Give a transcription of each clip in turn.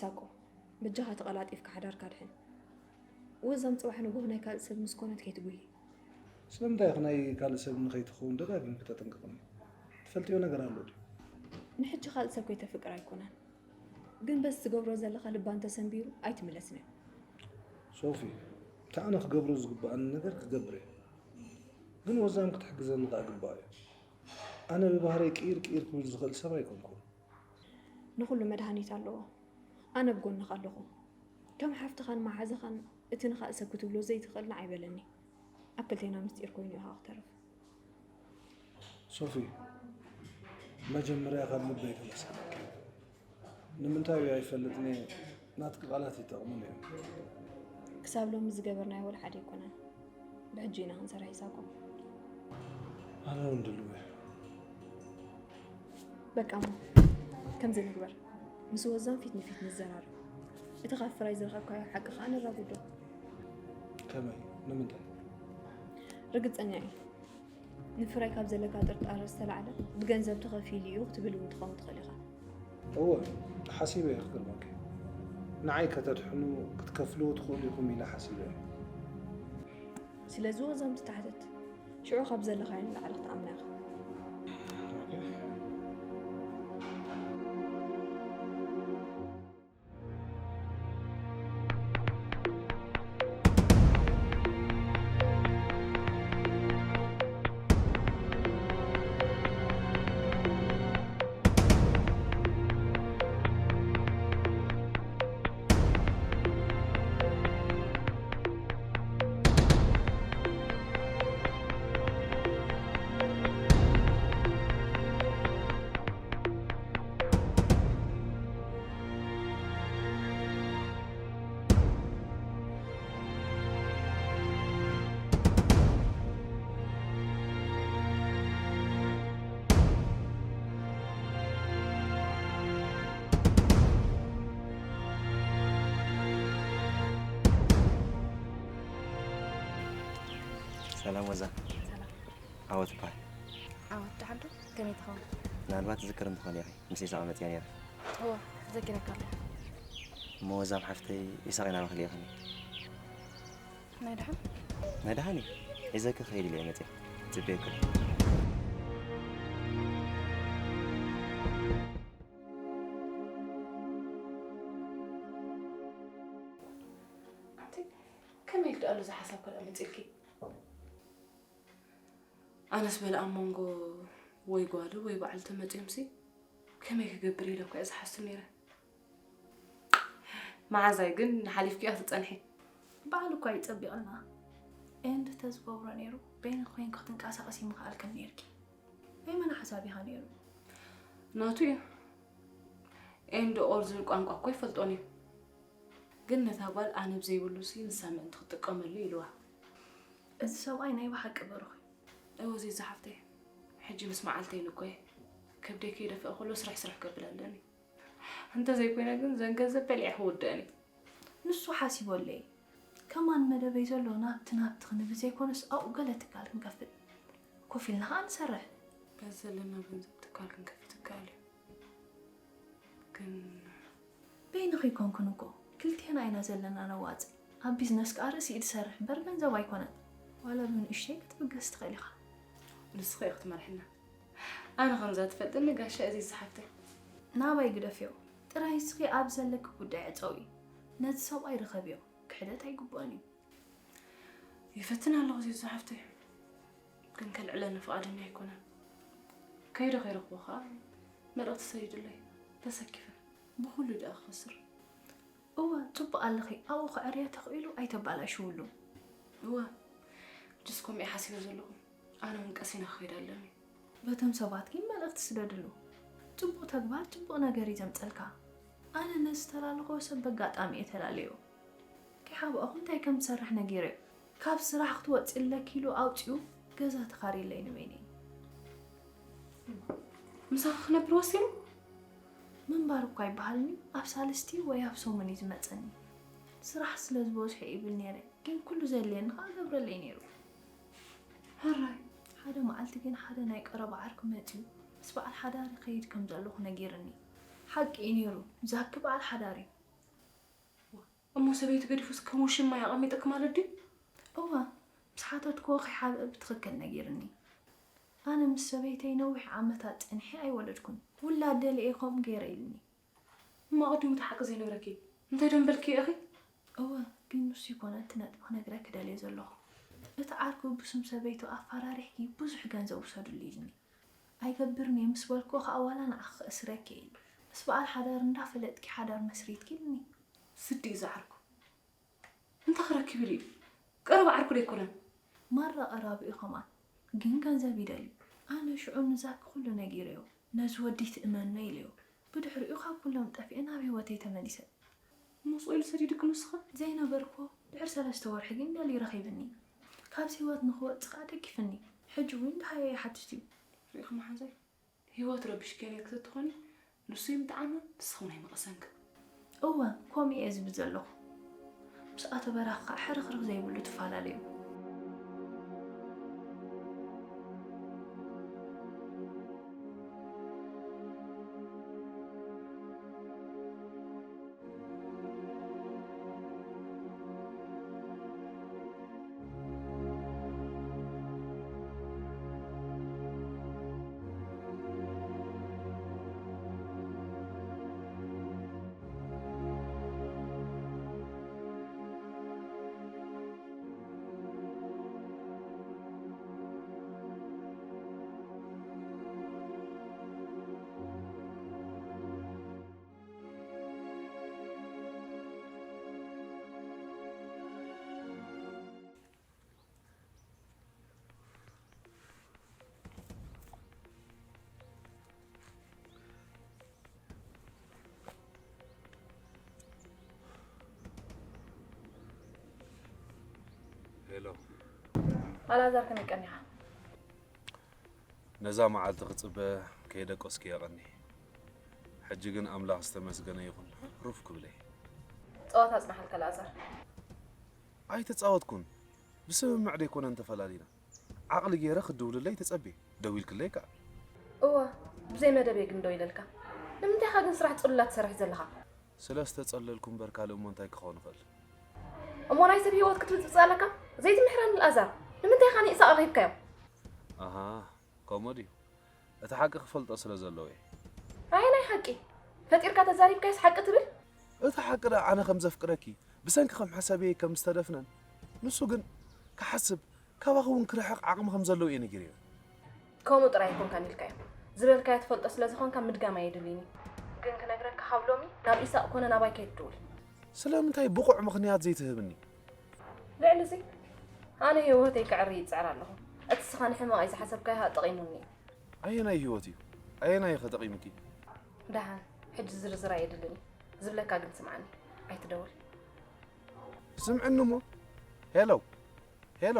ሳቆ፣ በጃኻ ተቐላጢፍካ ሓዳርካ ድሕን። ወዛም ጽባሕ ንግሆ ናይ ካልእ ሰብ ምስ ኮነት ከይትጉሂ። ስለምንታይ ኢኺ ናይ ካልእ ሰብ ንኸይትኸውን ደጋጊምኪ ተጠንቅቕኒ? ትፈልጥዮ ነገር ኣሎ ድዩ? ንሕጂ ካልእ ሰብ ከይተፍቅር ኣይኮነን፣ ግን በዚ ትገብሮ ዘለኻ ልባ እንተሰንቢሩ ኣይትምለስን እያ። ሶፊ፣ እቲ ኣነ ክገብሮ ዝግብኣኒ ነገር ክገብር እየ፣ ግን ወዛም ክትሕግዘኒ ከኣ ግባእ እዩ። ኣነ ብባህረይ ቅይር ቅይር ክብል ዝኽእል ሰብ ኣይኮንኩን። ንኹሉ መድሃኒት ኣለዎ። ኣነ ብጎንኻ ኣለኹ። ከም ሓፍትኻን መሓዝኻን እቲ ንኻእ ሰብ ክትብሎ ዘይትኽእል ንዓይ በለኒ። ኣብ ክልቴና ምስጢር ኮይኑ ኢኻ ክተርፍ። ሶፊ፣ መጀመርያ ካብ ልበይ ከመስግነኪ። ንምንታይ እዩ ኣይፈልጥን እየ፣ ናትኪ ቃላት ይጠቕሙኒ እዮም። ክሳብ ሎሚ ዝገበርናዮ ወላ ሓደ ኣይኮነን። ብሕጂ ኢና ክንሰርሕ ይሳኮ። ኣነ እውን ድልው እየ። በቃ እሞ ከምዚ ንግበር፣ ምስ ወዛም ፊት ንፊት ንዘራረብ። እቲ ካብ ፍራይ ዝረኸብካዮ ሓቂ ከዓ ነራጉዶ። ከመይ? ንምንታይ? ርግፀኛ እየ፣ ንፍራይ ካብ ዘለካ ጥርጣረ ዝተላዕለ ብገንዘብ ተኸፊሉ እዩ ክትብል እውን ትኸውን ትኽእል ኢኻ። እወ፣ ሓሲበ እየ ክገርመኪ። ንዓይ ከተድሕኑ ክትከፍልዎ ትኽእሉ ኢኹም ኢለ ሓሲበ እየ። ስለዚ ወዛም ትተሓተት፣ ሽዑ ካብ ዘለኻዮ ንላዕሊ ክትኣምና ኢኻ። ሰላም ወዛ። ሰላም። ዓወት ይበሃል። ዓወት ደሓን ዶ? ከመይ ትኸውን? ምናልባት ትዝክር እንተኾን ኢኺ ምስ ኢሳቕ መፅያ ነይረ። እወ፣ ዘኪረካ ኣለኹ። እሞ ወዛም ሓፍተይ ኢሳቕ ኢና ረኺብ ኢኽኒ። ናይ ደሓን? ናይ ደሓን እዩ። ሒዘኪ ክኸይድ ኢለ እየ መፅያ። ፅበየኪ ኣለኹ። ኣንቲ ከመይ ኢሉ ደኣሉ እዚ ሓሳብ ከደኣ መፂልኪ? ኣነስ በለ ኣብ መንጎ ወይ ጓሉ ወይ ባዕሉ ተመፅዮምሲ ከመይ ክገብር ኢለ እኳ እየ ዝሓስብ ነይረ። መዓዛይ ግን ሓሊፍኪ ኢኺ ትፀንሒ። ባዕሉ እኳ ይፀቢቕልና ኤንድ ተዝገብሮ ነይሩ በይንኺ ኮይንኪ ክትንቀሳቐሲ ምኽኣልክን ነይርኪ። ናይ መን ሓሳብ ኢኻ ነይሩ? ናቱ እዩ። ኤንድ ኦር ዝብል ቋንቋ እኮ ይፈልጦን እዩ። ግን ነታ ጓል ኣነ ብዘይብሉሲ ንሳ ምእንቲ ክትጥቀመሉ ኢልዋ። እዚ ሰብኣይ ናይ ብሓቂ ብሩኽ እዩ። እወ ዚዛ ሓፍተይ፣ ሕጂ ምስ መዓልተይ ንኮየ ከብደይ ከይደፍአ ከሎ ስራሕ ስራሕ ከብል ኣለኒ። እንተዘይኮይነ ግን ዘን ገንዘብ በሊዐ ክውድአን እዩ። ንሱ ሓሲበለይ። ከማን መደበይ ዘሎ ናብቲ ናብቲ ክንብል ዘይኮነስ ኣብኡ ገለ ትካል ክንከፍት። ኮፍ ኢልና ኸዓ ንሰርሕ። በዚ ዘለና ገንዘብ ትካል ክንከፍት ይከኣል እዩ። ግን በይንኺ ኣይኮንክን እኮ ክልቴና ኢና ዘለና ነዋፅእ። ኣብ ቢዝነስ ከዓ ርእሲ እዩ ዝሰርሕ እምበር ገንዘብ ኣይኮነን። ዋላ ብንእሽተይ ክትብገስ ትኽእል ኢኻ። ንስኺ ኢኺ ክትመርሕና። ኣነ ከምዛ ትፈልጥኒ ጋሻ እዚ ዝሓፍተይ። ናባይ ግደፍዮ። ጥራይ ንስኺ ኣብ ዘለኪ ጉዳይ ዕፀዊ። ነዚ ሰብኣይ ርኸብዮ። ክሕደት ኣይግብኦን እዩ። ይፈትን ኣለኹ ዚዙ ሓፍተይ፣ ግን ከልዕለኒ ፍቓደኛ ኣይኮነን። ከይደ ከይረኽቦ ከዓ መልእኽቲ ሰዲዱለይ ተሰኪፈ። ብኹሉ ደኣ ክኸስር። እወ፣ ጽቡቕ ኣለኺ። ኣብኡ ክዕርያ ተኽኢሉ ኣይተባላሽውሉ። እወ፣ ሕጅስ ከምኡ እየ ሓሲበ ዘለኹ። ኣነ እውን ቀሲነ ክኸይድ ኣለኒ። በቶም ሰባት ግን መልእኽቲ ስደድሉ። ጽቡቕ ተግባር ጽቡቕ ነገር እዩ ዘምጸልካ። ኣነ ነዚ ዝተላለኽዎ ሰብ በጋጣሚ እየ ተላለዮ። ከይሓብኣኹ እንታይ ከም ዝሰርሕ ነጊረዮ። ካብ ስራሕ ክትወጺ ኣለኪ ኢሉ ኣውጺኡ ገዛ ተኻርየለይ ንበይነይ። ምሳኺ ክነብር ወሲኑ? ምንባር እኳ ኣይበሃልን እዩ፣ ኣብ ሳልስቲ ወይ ኣብ ሰሙን እዩ ዝመጸኒ። ስራሕ ስለ ዝበዝሖ ይብል ነይረ፣ ግን ኩሉ ዘድልየኒ ኸኣ ይገብረለይ ነይሩ። ሕራይ። ሓደ መዓልቲ ግን ሓደ ናይ ቀረባ ዓርኩ መጺኡ ምስ በዓል ሓዳሪ ከይድ ከም ዘለኹ ነጊርኒ። ሓቂ እዩ ነይሩ፣ ዛኪ በዓል ሓዳሪ እዩ። እሞ ሰበይቲ ገዲፉስ ከም ውሽማይ ኣቐሚጥክ ማለት ድዩ? እወ፣ ምስ ሓተትክዎ ከይሓብእ ብትኽክል ነጊርኒ። ኣነ ምስ ሰበይተይ ነዊሕ ዓመታት ጸኒሐ ኣይወለድኩን። ውላድ ደልየ ከምኡ ገይረ ኢሉኒ። እሞ ኣቐዲሙ እቲ ሓቂ ዘይነግረኪ እንታይ ደንበልኪ ኢኺ? እወ፣ ግን ንሱ ይኮነ እቲ ነጥቢ ክነግረኪ ደልየ ዘለኹ። እቲ ዓርኩ ብስም ሰበይቱ ኣፈራሪሕኪ ብዙሕ ገንዘብ ውሰዱሉ ኢሉኒ። ኣይገብርን እየ ምስ በልኩ ከኣ ዋላ ንዓኺ ክእስረኪ እየ ኢሉ። ምስ በዓል ሓዳር እንዳፈለጥኪ ሓዳር መስሪትኪ ኢሉኒ። ስዲ እዩ ዝዓርኩ። እንታይ ክረክብ ኢሉ እዩ? ቀረባ ዓርኩ ዶ ኣይኮነን? ማራ ቀራቢ እዩ ከማን። ግን ገንዘብ ይደሊ። ኣነ ሽዑ ንዛኪ ኩሉ ነጊረዮ። ነዚ ወዲ ትእመኖ ኢለዮ። ብድሕሪኡ ካብ ኩሎም ጠፊኤ ናብ ህይወተይ ተመሊሰ። እሞ ስቕ ኢሉ ሰዲዱኪ ንስኸ? ዘይነበርኩዎ ድሕሪ ሰለስተ ወርሒ ግን ደልዩ ረኺብኒ። ካብዚ ህይወት ንኽወጽእ ከኣ ደጊፍኒ። ሕጂ እውን ደሃየ ይሓትት እዩ። ርኢኺ መሓዛይ? ህይወት ረቢሽክዮ ነይርኪ ተትኾኒ፣ ንሱ ይምጥዓማ፣ ንስኺ እውን ኣይምቐሰንኪ። እወ፣ ከምኡ እየ ዝብል ዘለኹ። ምስ ኣቶ በራኺ ከኣ ሕርኽርኽ ዘይብሉ ትፈላለዩ። ሄሎ። ኣልኣዛር፣ ከመይ ቀኒኻ? ነዛ መዓልቲ ክጽበ ከይደቀስኩ እየ ቀንየ። ሕጂ ግን ኣምላኽ ዝተመስገነ ይኹን፣ ሩፍ ክብለይ። ጸወታ ኣጽናሓልካ ኣልኣዛር። ኣይተጻወትኩን። ብስምምዕ ደይኮነን ተፈላሊና። ዓቕሊ ገይረ ክትድውልለይ ተጸብየ። ደዊልክለይ ከኣ። እወ፣ ብዘይ መደብ እየ ግን ደዊለልካ። ንምንታይ ኢኻ ግን ስራሕ ጽሉላት ትሰርሕ ዘለኻ? ስለ ዝተጸለልኩ እምበር ካልእ እሞ እንታይ ክኸውን ይኽእል? እሞ ናይ ሰብ ህይወት ክትብጽብጽ ኣለካ? ዘይትምሕረኒ ኣልኣዛር። ንምንታይ ኢኻ ንኢሳቕ ረኺብካዮ? ኣሃ፣ ከምኡ ድዩ? እቲ ሓቂ ክፈልጦ ስለ ዘለዎ እየ። ኣየናይ ሓቂ? ፈጢርካ ተዛሪብካዮስ ሓቂ ትብል? እቲ ሓቂ ደኣ ኣነ ከም ዘፍቅረኪ፣ ብሰንኪ ከም ሓሳበይ ከም ዝተደፍነን፣ ንሱ ግን ክሓስብ፣ ካባኺ እውን ክርሕቕ ዓቕሚ ከም ዘለዎ እየ ነጊረዮ። ከምኡ ጥራይ ኣይኮንካን ኢልካዮ። ዝበልካዮ ትፈልጦ ስለ ዝኾንካ ምድጋም ኣየድልይን እዩ። ግን ክነግረካ፣ ካብ ሎሚ ናብ ኢሳቕ ኮነ ናባይ ከይትድውል። ስለምንታይ ብቑዕ ምኽንያት ዘይትህብኒ? ልዕሊ እዚ፣ ኣነ ህይወተይ ከዕሪ ይጽዕር ኣለኹ። እቲ ስኻ ንሕማቕ እዩ ዝሓሰብካዮ ኸኣ ጠቒሙኒ እዩ። ኣየናይ ህይወት እዩ? ኣየናይ እዩ ከጠቒሙኪ? ደሓን፣ ሕጂ ዝርዝር ኣየድልን እዩ። ዝብለካ ግን ስምዓኒ። ኣይትደውል። ስምዕኒ እሞ። ሄሎ፣ ሄሎ።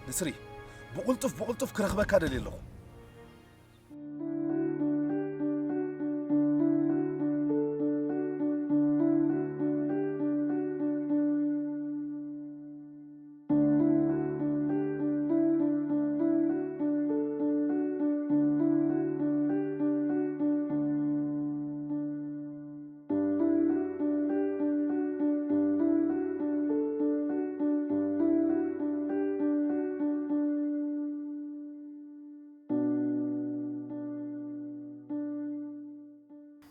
ንስሪ፣ ብቕልጡፍ፣ ብቕልጡፍ ክረኽበካ ደልየ ኣለኹ።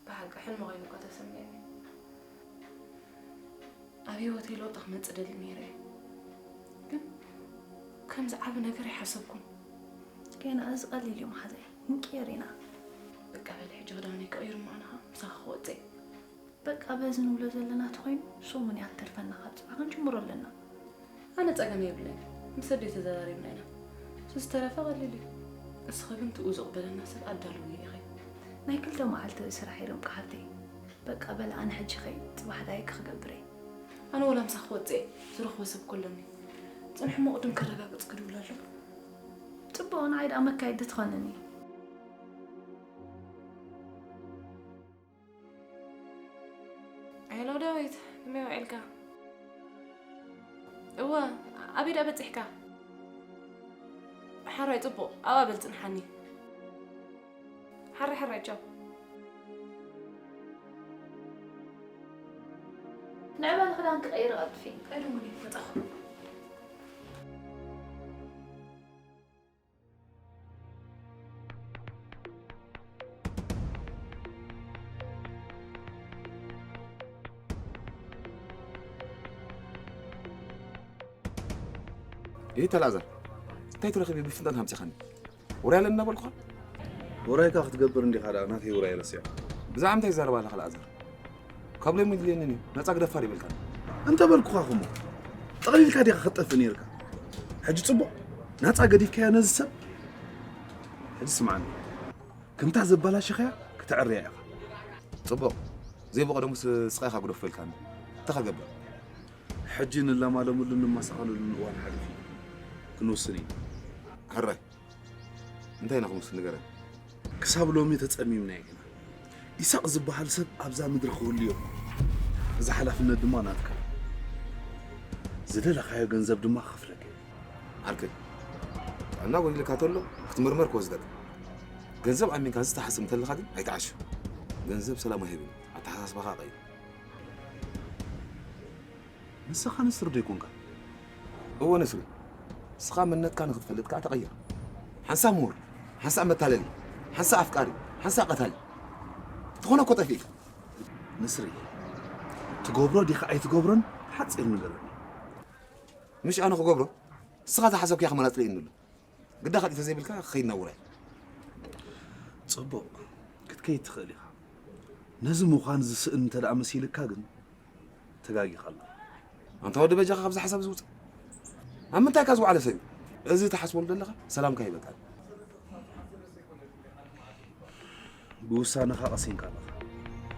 ብሓቂ ሕልሚ ኮይኑ እኳ ተሰሚዑኒ። ኣብ ህይወተይ ለውጢ ክመጽእ ደልየ ነይረ እየ። ግን ከምዚ ዓቢ ነገር ኣይሓሰብኩን። ገና እዚ ቀሊል እዩ መሓዛይ፣ ክንቅየር ኢና። በቃ በሊ፣ ሕጂ ክዳነይ ክቕይር እሞ ኣነ ኸኣ ምሳኺ ክወጽእ እየ። በቃ በዚ ንብሎ ዘለና ተኾይኑ ሰሙን እያ ትተርፈና፣ ካብ ጽባሕ ክንጅምሮ ኣለና። ኣነ ጸገም የብለይን፣ ምስ ኣደይ ተዘራሪብና ኢና። ዝተረፈ ቀሊል እዩ። እስኺ ግን ትኡ ዝቕበለና ሰብ ኣዳልዊ ኢኺ። ናይ ክልተ መዓልቲ ስራሕ ኢሎም ክሓተይ። በቃ በል ኣነ ሕጂ ኸይ ጽባሕ ዳይ ክገብረይ። ኣነ ወላ ምሳኺ ክወጽእ እየ። ዝረኽቦ ሰብ ኮሎኒ። ጽንሒ እሞ ቅድም ከረጋግጽ ክድውል ኣለኹ። ጽቡቕ ንዓይ ደኣ መካየዲ ትኾነኒ። ሄሎ ዳዊት፣ ከመይ ውዒልካ? እወ፣ ኣበይ ደኣ በጺሕካ? ሓራይ ጽቡቕ፣ ኣብኣ በል ጽንሓኒ። ሓራይ ሓራይ ቻው። ንዕባለ ክዳን ክቐይር ቀልጥፊ። ቀደሙኒ መጻኹ። ይህ ተላዘር እንታይ ትረኽብ ብፍንጠት ሃምፂኻኒ? ውራይ ኣለና በልኩኻ። ውራይካ ክትገብር እንዲኻ ደኣ ናተይ ውራይ ረሲዕካ። ብዛዕባ እንታይ ይዛረብ ኣለኻ ኣልኣዛር? ካብ ሎሚ ድልየንን እዩ ነፃ ግደፋ ዶ ይበልካ? እንተ በልኩኻ እሞ ጠቕሊልካ ዲኻ ክትጠፍእ ነይርካ? ሕጂ ጽቡቕ ናፃ ገዲፍካዮ ነዚ ሰብ። ሕጂ ስምዓኒ፣ ከምታ ዘባላሸኻያ ክትዕርያ ኢኻ። ጽቡቕ ዘይብቐደሙስ ስቓይ ኢኻ ግደፎ ኢልካኒ። እንታይ ክገብር? ሕጂ ንለማለመሉን ንመሳቐለሉን እዋን ሓሊፉ እዩ። ክንውስን ኢና። ሕራይ እንታይ ኢና ክንውስን ንገረኒ። ክሳብ ሎሚ ተጸሚምና ኢና። ኢሳቕ ዝበሃል ሰብ ኣብዛ ምድሪ ክህሉ እዩ። እዚ ሓላፍነት ድማ ናትካ። ዝደለኻዮ ገንዘብ ድማ ክኸፍለካ እዩ። ዓርከይ፣ ጥዕና ጎዲልካ ተሎ ክትምርመር ክወስደካ። ገንዘብ ኣሚንካ እዚ ትሓስብ እንተለኻ ግን ኣይትዓሹ። ገንዘብ ሰላም ኣይህብን። ኣተሓሳስባኻ ቀይር። ንስኻ ንስሪ ዶ ይኮንካ? እወ ንስሪ። ንስኻ መንነትካ ንኽትፈልጥ ከኣ ተቐየር። ሓንሳብ ምሁር፣ ሓንሳብ መታለሊ፣ ሓንሳብ ኣፍቃሪ፣ ሓንሳብ ቀታሊ። ትኾነ እኮ ጠፊእካ። ንስሪ፣ ትገብሮ ዲኻ ኣይትገብሮን ሓጺር ንገረኒ። ምሽ ኣነ ክገብሮ? ንስኻ ዝሓሰብክያ ክመላጥለይ እንሉ። ግዳ ካልእ ተዘይብልካ ክኸይድ ናብ ውራይ። ጽቡቕ፣ ክትከይድ ትኽእል ኢኻ። ነዚ ምዃን ዝስእን እንተ ደኣ መሲልካ ግን ተጋጊኻ ኣለኻ። ኣንታ ወዲ በጃኻ ካብዚ ሓሳብ እዚ ውጽእ። ኣብ ምንታይ እካ ዝወዓለ ሰብ እዩ? እዚ ትሓስቦ ዘለኻ ሰላምካ ይበቃል። ብውሳነኻ ቀሲንካ ኣለኻ።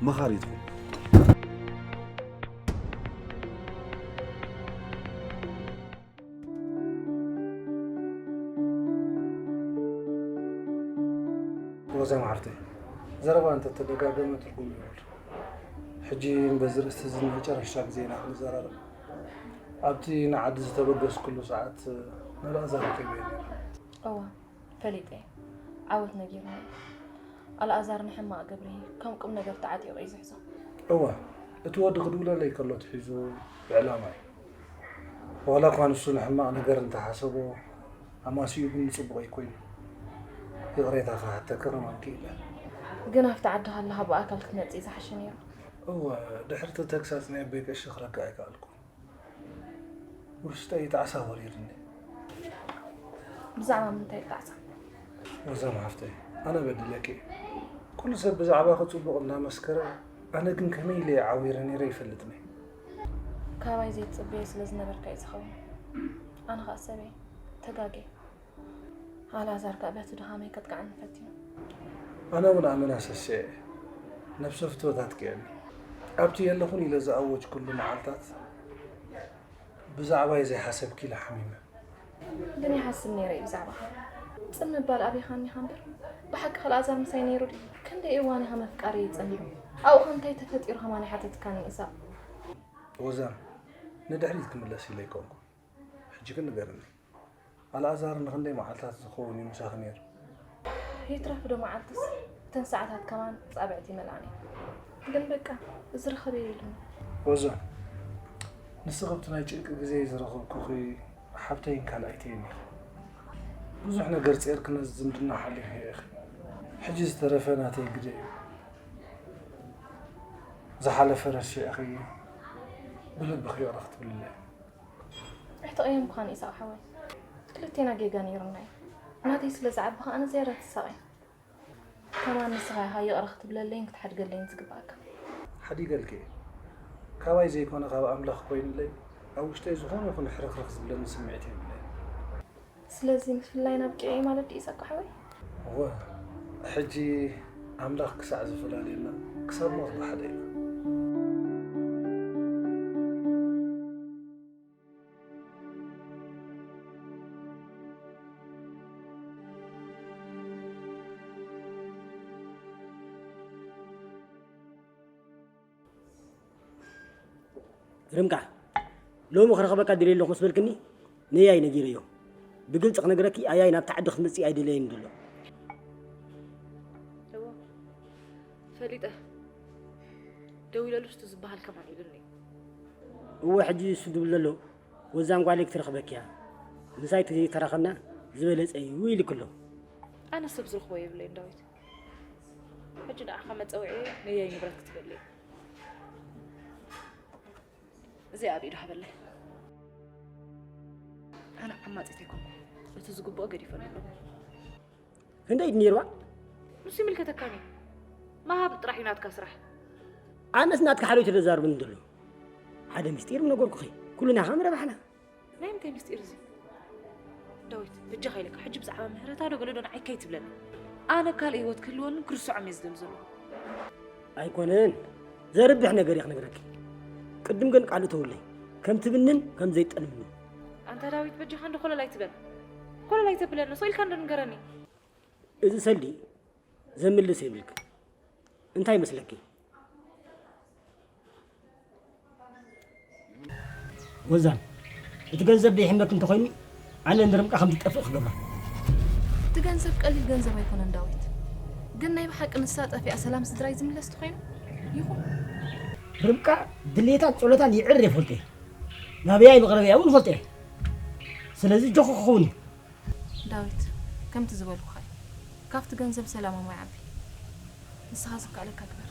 መኻሪት ኩን። ሮዛ መዓርተይ፣ ዘረባ እንተተደጋገመ ትርጉም የብሉን። ሕጂ በዚ ርእስቲ እዚ ንመጨረሽታ ግዜ ኢና ክንዘራረብ። ኣብቲ ንዓዲ ዝተበገስኩሉ ሰዓት ንኣልኣዛር ረኺበዮ ነይረ። እወ፣ ፈሊጠ እየ። ዓወት ነጊሩኒ እዩ። ኣልኣዛር ንሕማቕ ግብሪ ከም ቁም ነገር ተዓጢቑ እዩ ዝሕዞ። እወ፣ እቲ ወዲ ክድውለለይ ከሎ ትሒዙ ብዕላማ እዩ። ዋላ እኳ ንሱ ንሕማቕ ነገር እንተሓሰቦ ኣማስይኡ ግን ንጽቡቕ እዩ ኮይኑ። ይቕሬታ ክሓተካ ከማን ክኢለ። ግን ኣብቲ ዓዲ ከለኻ ብኣካል ክትመጽእ እዩ ዝሓሸ ነይሩ። እወ፣ ድሕሪ እቲ ተግሳጽ ናይ ኣቦይ ቀሺ ክረክብ ኣይከኣልኩን። ውሽጠይ ጣዕሳ ወሪርኒ። ብዛዕባ ምንታይ ጣዕሳ? ወዛም ሓፍተይ፣ ኣነ በዲለኪ። ኩሉ ሰብ ብዛዕባኺ ጽቡቕ እናመስከረ፣ ኣነ ግን ከመይ ኢለ እየ ዓዊረ ነይረ ኣይፈልጥን እየ። ካባይ ዘይትጽበዮ ስለ ዝነበርካ እዩ ዝኸውን። ኣነ ኸኣ ሰበይ ተጋግየ። ኣልኣዛር ከኣ በቲ ድኻመይ ከጥቅዓኒ ፈቲኑ። ኣነ እውን ኣመና ሰሲዐ እየ። ነብሰ ፍትወት ኣጥቂዕኒ። ኣብቲ የለኹን ኢለ ዝኣወጅኩሉ መዓልታት ብዛዕባይ ዘይሓሰብኪ ኢለ ሓሚመ። ግን ይሓስብ ነይረ እዩ ብዛዕባኻ። ጽን ምባል ኣቢኻኒ ኢኻ እምበር፣ ብሓቂ ኣልኣዛር ምሳይ ነይሩ ድዩ? ክንደይ እዋን ኢኻ ምፍቃረይ ይጸንሑ? ኣብኡ ኸ እንታይ ተፈጢሩ ከማን ኣይሓተትካንን ኢሳቕ? ወዛም፣ ንድሕሪት ክምለስ ኢለ ኣይኮንኩን። ሕጂ ግን ንገርኒ፣ ኣልኣዛር ንኽንደይ መዓልታት ዝኸውን እዩ ምሳኺ ነይሩ? ይትረፍ ዶ መዓልትስ፣ እተን ሰዓታት ከማን ጻብዕቲ ይመልኣን እየን። ግን በቃ፣ ዝርኸብ የብሉን። ወዛም፣ ንስኺ ኣብቲ ናይ ጭንቂ ግዜ ዝረኸብኩኺ ሓብተይን ካልኣይተይን ኢኺ። ብዙሕ ነገር ጼርኪ ነዚ ዝምድና ሓሊኺ ኢኺ። ሕጂ ዝተረፈ ናተይ ግደ እዩ። ዝሓለፈ ረሲዕኺ ብልብኺ ይቕረ ክትብልለይ። ኣይትቕየም እኳ ንኢሳቕ ሓወይ። ክልቴና ጌጋ ነይሩና እዩ። ናተይ ስለ ዝዓበኻ ኣነ ዝያዳ ትሳቐ። ከማን ንስኻ ኢኻ ይቕረ ክትብለለይን ክትሓድገለይን ዝግባኣካ። ሓዲገልኪ እየ። ካባይ ዘይኮነ ካብ ኣምላኽ ኮይኑለይ ኣብ ውሽጠይ ዝኾነ ይኹን ሕርኽርኽ ዝብለኒ ስምዒት የብለይን። ስለዚ ምፍልላይና ኣብቂዑ እዩ ማለት ድዩ ኢሳቅ ሓወይ? እወ፣ ሕጂ ኣምላኽ ክሳዕ ዝፈላልየና ክሳብ ሞት ብሓደ ኢና። ርምቃ፣ ሎሚ ክረኽበካ ደልየ ኣለኹ ምስ በልክኒ፣ ነያይ ነጊረዮ። ብግልጺ ክነግረኪ፣ ኣያይ ናብቲ ዓዲ ክትመጽኢ ኣይደለየን ዘሎ። እወ፣ ፈሊጠ። ደዊለሉ እስቱ ዝበሃል ከማን ኢሉኒ። እወ፣ ሕጂ እሱ ድብል ዘሎ፣ ወዛም ጓለይ ክትረኽበኪ እያ። ምሳይ ተዘይተራኸብና ዝበለጸ እዩ ኢልክ ኣሎ። ኣነ ሰብ ዝረኽቦ የብለይን ዳዊት። ሕጂ ንዓኻ መጸውዒ ነያይ ንብረት ክትበለይ። እዚ ኣብ ኢዱ ሃበለይ። ኣነ ዓማጺት ኣይኮንኩ። እቲ ዝግብኦ ገዲፈሉ ኣለኹ። ክንደይ ድዩ ነይርዋ? ንሱ ይምልከተካን እዩ። ምሃብ ጥራሕ እዩ ናትካ ስራሕ። ኣነስ ናትካ ሓደው ተደዛርብን ዘሎ። ሓደ ምስጢር ምነገርኩኺ። ኩልና ከም ረባሕና። ናይ ምንታይ ምስጢር እዚ? ዳዊት፣ በጃኻ ኢለካ፣ ሕጂ ብዛዕባ ምህረታ ዶ ገለ ዶ ንዓይ ከይትብለኒ። ኣነ ካልእ ህይወት ክህልወንን ክርስዖም እየ ዝደሊ ዘለኹ። ኣይኮነን፣ ዘርብሕ ነገር እየ ክነግረኪ። ቅድም ግን ቃል እተውለይ፣ ከም ትብንን ከም ዘይጠልምኒ። ኣንታ ዳዊት፣ በጃኻ እንዶ ኮለል ኣይትበል። ኮለል ኣይተብለኒ፣ ስቕ ኢልካ እንዶ ንገረኒ። እዚ ሰልዲ ዘምልስ የብልክ። እንታይ ይመስለኪ? ወዛም፣ እቲ ገንዘብ ደይሕመክ እንተኾይኑ፣ ኣነ ንርምቃ ከም ትጠፍእ ክገብራ። እቲ ገንዘብ ቀሊል ገንዘብ ኣይኮነን ዳዊት። ግን ናይ ብሓቂ ንሳ ጠፊኣ ሰላም ስድራይ ዝምለስ ተኾይኑ ይኹን። ርምቃ ድሌታን ጸሎታን ይዕር ይፈልጦ እየ። ናበያይ መቕረቢያ እውን ይፈልጦ እየ። ስለዚ ጆኹ ክኸውን እዩ። ዳዊት፣ ከምቲ ዝበልኩኻ እዩ። ካብቲ ገንዘብ ሰላሞም ኣይዓቢ። ንስኻ ዝከኣለካ ግበር።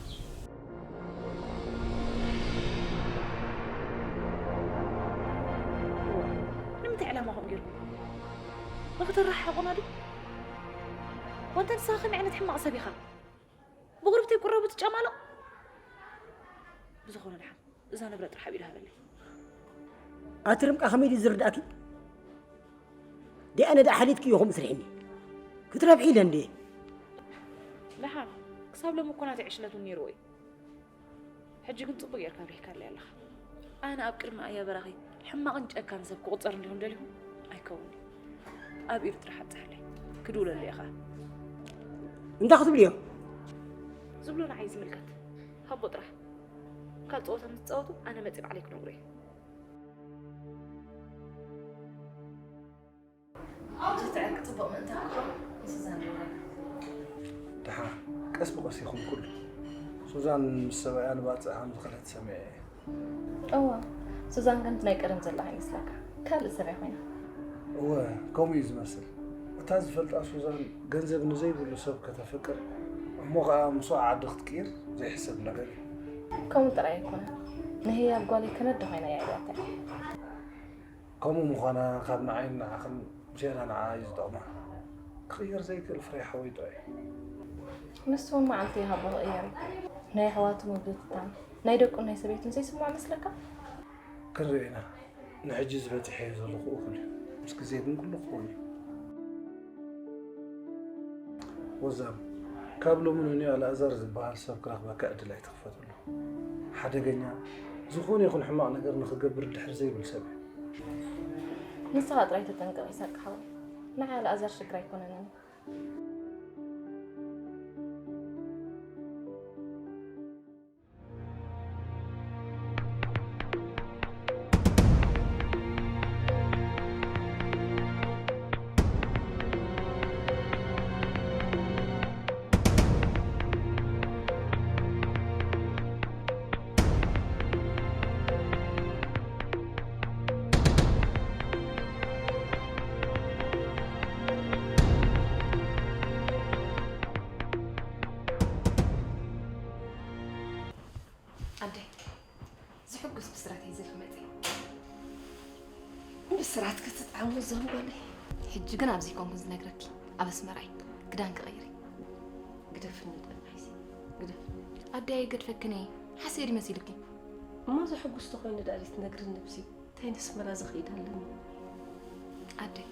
ንምንታይ ዕላማ ከምኡ ገይሩ? ንክትረሓሓቑና ድዩ? ወንተ ንስኻ ከመይ ዓይነት ሕማቕ ሰብ ኢኻ? ብቑሩብ ተይቁረቡ ትጨማለቕ? ብዝኾነ ደሓን፣ እዛ ንብረት ጥራሕ ኣብ ኢዱ ሃበለይ። ኣቲ ርምቃ ከመይ ድዩ ዝርድኣኪ? ዲኣነ ደኣ ሓሊትኪ ኢኹም ስርሕኒ። ክትረብሒ ኢለ እንዴ? ደሓን፣ ክሳብ ሎሚ እኮ ናተይ ዕሽነት እውን ነይርዎ እዩ። ሕጂ ግን ጽቡቕ ጌርካ ኣብሪህካለይ ኣለኻ። ኣነ ኣብ ቅድሚ ኣያ በራኺ ሕማቕን ጨካን ሰብ ክቑጸር እንዲኹም ደሊኹም? ኣይከውንን። ኣብ ኢዱ ጥራሕ ኣብጽሓለይ። ክድውለሉ እየ ኸኣ። እንታይ ክትብልዮ? ዝብሎ ንዓይ ዝምልከት። ሃቦ ጥራሕ። ካልእ ጸወታ ምስ ትጻወቱ ኣነ መጺእ ባዕለይ ክነግሮ እየ። ኣብቲ ትዕርቂ ጽቡቕ ምእንታን ክብሮም ንሱዛን ደወለ። ደሓን፣ ቀስ ብቐስ ይኹን ኩሉ። ሱዛን ምስ ሰብኣያ ንባጽዕ ከም ዝኸደት ሰሚዐ እየ። እወ፣ ሱዛን ግን ናይ ቀደም ዘላ ኣይመስለካ። ካልእ ሰብ እያ ኮይና። እወ፣ ከምኡ እዩ ዝመስል። እታ ዝፈልጣ ሱዛን ገንዘብ ንዘይብሉ ሰብ ከተፍቅር፣ እሞ ኸኣ ምስኡ ዓዲ ክትቅይር ዘይሕሰብ ነገር እዩ። ከምኡ ጥራይ ኣይኮነን። ንህያብ ጓለይ ከነደ ኮይና እያ ኢላታ። ከምኡ ምዃና ካብ ንዓይን ንዓኽን ዝያዳ ንዓ እዩ ዝጠቕማ። ክቕየር ዘይክእል ፍረ ሓወይጦ እዩ። ንሱ እውን መዓልቲ ይሃቦ ክቕየር እዩ። ናይ ኣሕዋቱ ምብትታን፣ ናይ ደቁን ናይ ሰበይቱን ዘይስምዖ መስለካ? ክንርኢ ኢና። ንሕጂ ዝበጺሐዮ ዘለኹ እኹል እዩ። ምስ ግዜ ግን ኩሉ ክኸውን እዩ። ወዛም፣ ካብ ሎሚ ንንዮ ኣልኣዛር ዝበሃል ሰብ ክረኽበካ ዕድል ኣይትኽፈተሉ። ሓደገኛ፣ ዝኾነ ይኹን ሕማቕ ነገር ንኽገብር ድሕር ዘይብል ሰብ እዩ። ንስኻ ጥራይ ተጠንቀቕ ኢሳቅ ሓወይ። ንዓይ ኣልኣዛር ሽግር ኣይኮነንን። ኣደይ፣ ዝሕጉስ ብስራት እዩ ዘልኪ መጺእ። ብስራት ክትጥዓሙ እዞም ጓለይ። ሕጂ ግን ኣብዚ ኮንኩን ዝነግረኪ፣ ኣብ ኣስመራ እዩ። ክዳን ክቕይር እዩ። ግደፍኒ ጠላይሲ፣ ግደፍኒ። ኣደይ ኣይገድፈክን እየ። ሓስየ ድዩ መሲልኪ? እሞ ዘሕጉስ ተኾይኑ ደኣ ዘይትነግርኒ ብሲ? እንታይ ነስመራ ዝኸይድ ኣለኒ? ኣደይ፣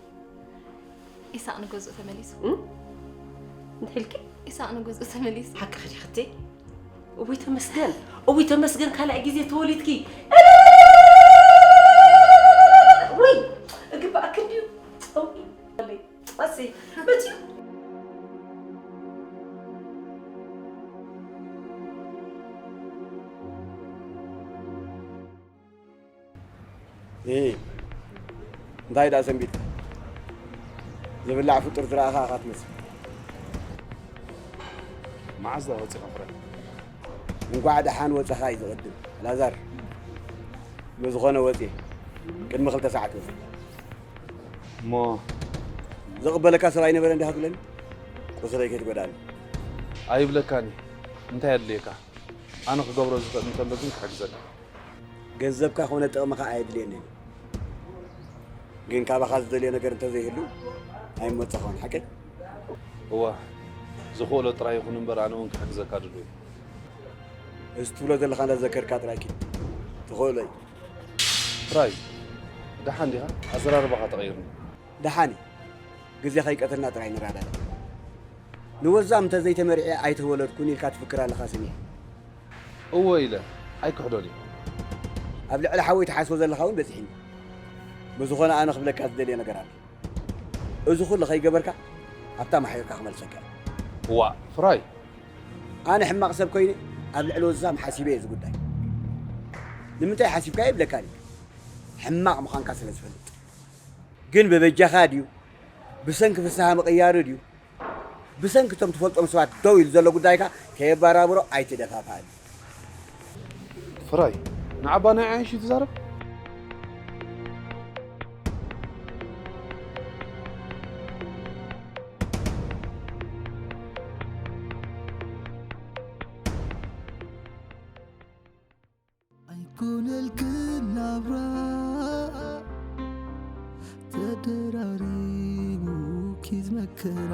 ኢሳቕ ንገዝኡ ተመሊሱ። እንታይ ኢልኪ? ኢሳቕ ንገዝኡ ተመሊሱ። ሓቅኺ ዲኺ ክትይ? እውይ ተመስገን፣ እውይ ተመስገን፣ ካልኣይ ግዜ ተወሊድኪ። እውይ እግባኣኪ እንድዩ። እውይ ኣሰይ መፅዩ። እሂ፣ እንታይ ደኣ ሰንቢድካ? ዝብላዕ ፍጡር ዝረኣኻ ኢኻ ትመስል። መዓዝ ደኣ ወፂኻ ፍረ? እንኳዕ ደሓን ወፀኻ እዩ ዝቕድም። ኣልኣዛር፣ ብዝኾነ ወፂኤ። ቅድሚ ክልተ ሰዓት ወፂኤ። እሞ ዝቕበለካ ሰብ ኣይነበረን ዲኻ ትብለኒ? ቁስለይ ከይትጎድኣኒ። ኣይብለካን እየ። እንታይ ኣድልየካ? ኣነ ክገብሮ ዝኽእል እንተሎ ግን ክሕግዘካ። ገንዘብካ ኮነ ጥቕምኻ ኣየድልየንን እዩ። ግን ካባኻ ዝደልዮ ነገር እንተዘይህሉ ኣይመፀኾን። ሓቀይ? እወ፣ ዝኽእሎ ጥራይ ይኹን እምበር ኣነ እውን ክሕግዘካ ድሉው እየ። እዚ ትብሎ ዘለኻ እንዳዘከርካ ጥራይ ኪድ። ትኽእሎ እዩ። ፍራይ፣ ደሓን ዲኻ? ኣዘራርባኻ ተቐይርኒ። ደሓን እዩ። ግዜ ከይቀትልና ጥራይ ንረዳዳእ። ንወዛም እንተዘይተመርዕየ ኣይተወለድኩን ኢልካ ትፍክር ኣለኻ ስምዒ። እወ ኢለ ኣይክሕዶን እየ። ኣብ ልዕሊ ሓወይ ትሓስቦ ዘለኻ እውን በፂሕኒ። ብዝኾነ ኣነ ክብለካ ዝደልየ ነገር ኣሎ። እዚ ኩሉ ከይገበርካ ኣብታ ማሕዮርካ ክመልሰካ እየ። ዋእ ፍራይ! ኣነ ሕማቕ ሰብ ኮይነ ኣብ ልዕሊ ወዛም ሓሲበ እየ እዚ ጉዳይ። ንምንታይ ሓሲብካዮ ይብለካን እዩ። ሕማቕ ምዃንካ ስለ ዝፈልጥ። ግን ብበጃኻ ድዩ? ብሰንኪ ፍስሃ ምቕያሩ ድዩ? ብሰንኪ እቶም ትፈልጦም ሰባት ደው ኢሉ ዘሎ ጉዳይካ ከየባራብሮ ኣይትደፋፍኣኒ። ፍራይ፣ ንዓባ ናይ ዓይንሽ ትዛረብ? ኣይኮነልክን ናብራ ተደራሪቡ ኪዝ መከራ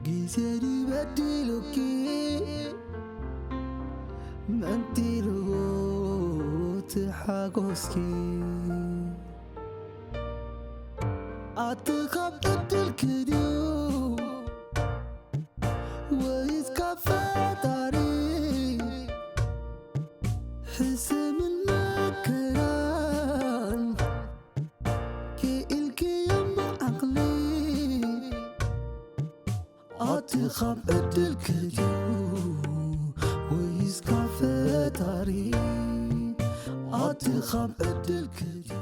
ግዜ ድበዲሉኪ መንጢልዎ ትሓጎስኪ ኣቲ ካብ ዕድልኪ ድዩ ወይስ ካብ ፈጣሪ ሕሰምን መከራን ክኢልክዮም ብዓቕሊ ኣቲ ካብ ዕድልኪ ድዩ ወይስ ካብ ፈጣሪ ኣቲ ካብ ዕድልኪ ድዩ